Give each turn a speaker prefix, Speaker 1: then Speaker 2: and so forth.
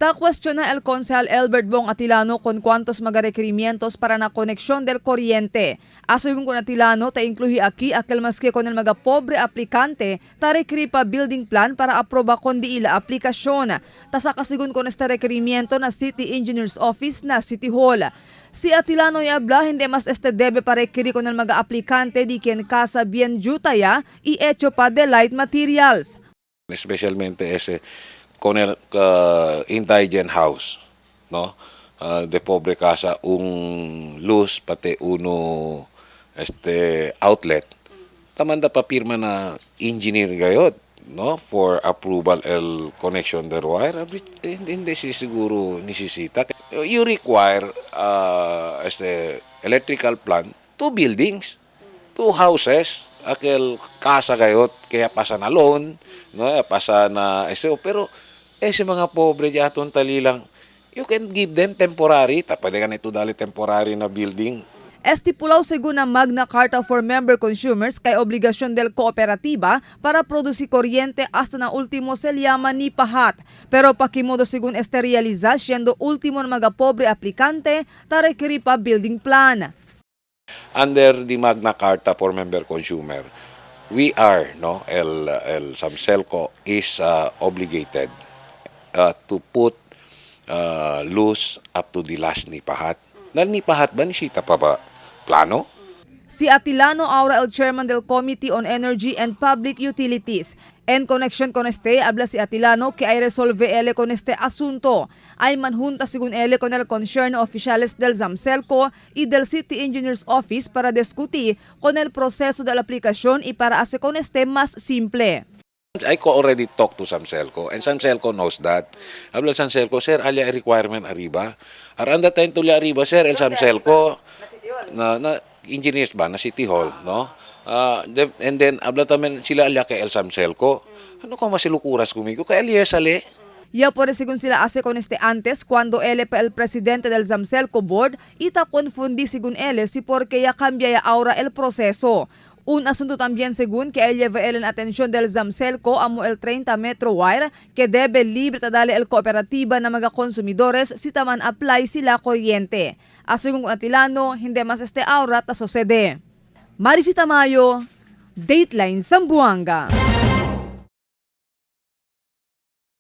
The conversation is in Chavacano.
Speaker 1: Ta cuestiona el concejal Elbert Bong Atilano con cuantos mga requerimientos para na conexión del corriente. Asegun con Atilano, ta incluye aquí aquel maske con el mga pobre aplicante ta requerir pa building plan para aproba con di ila aplicación. Ta saka segun con este requerimiento na City Engineer's Office na City Hall. Si Atilano y habla hindi mas este debe para requerir con el mga aplicante di quien casa bien jutaya y hecho pa de light materials.
Speaker 2: Especialmente ese con el indigent house, no? De pobre casa, un luz pati uno este outlet. Tamanda pa pirma na engineer gayod, no? For approval el connection del wire. Hindi, hindi si siguro necesita. You require este electrical plant, two buildings, two houses, aquel casa gayot, kaya pasa na loan, no, pasa na ese, pero ese mga pobre jaton talilang, you can give them temporary, ta pwede ka na ito dali temporary na building.
Speaker 1: Estipulaw según ang Magna Carta for Member Consumers kay obligasyon del kooperatiba para producir corriente hasta na último se llama ni pahat. Pero pakimodo según este realiza siendo último ng mga pobre aplicante ta requerir pa building plan.
Speaker 2: Under the Magna Carta for Member Consumer, we are, no, el Zamcelco is obligated to put luz up to the last ni pahat. Dahil ni pahat ba, ni sita pa ba plano?
Speaker 1: Si Atilano ahora el chairman del Committee on Energy and Public Utilities. En conexión con este, habla si Atilano que hay resolve ele con este asunto. Hay manjunta según ele con el concern oficiales del Zamcelco y del City Engineer's Office para discutir con el proceso de la aplicación y para hacer con este más simple.
Speaker 2: I ko already talk to Zamcelco and Zamcelco knows that. Habla Zamcelco, sir, alia requirement arriba. Aranda tayo tuloy arriba, sir, el Zamcelco na engineers ba na City Hall, no? And then habla tamen sila alia kay el Zamcelco. Ano ko masilukuras kumigo kay alia sale.
Speaker 1: Ya por según sila hace con este antes cuando él pa el presidente del Zamcelco Board ita confundí según él si porque ya cambia ya ahora el proceso. Un asunto también según que él lleva él en atención del Zamcelco amo el 30 metro wire que debe libre tadali el cooperativa na mga consumidores si taman apply sila kuryente. Asegun con Atilano, hindi mas este aura ta sucede. Marifi Tamayo, Dateline Zamboanga.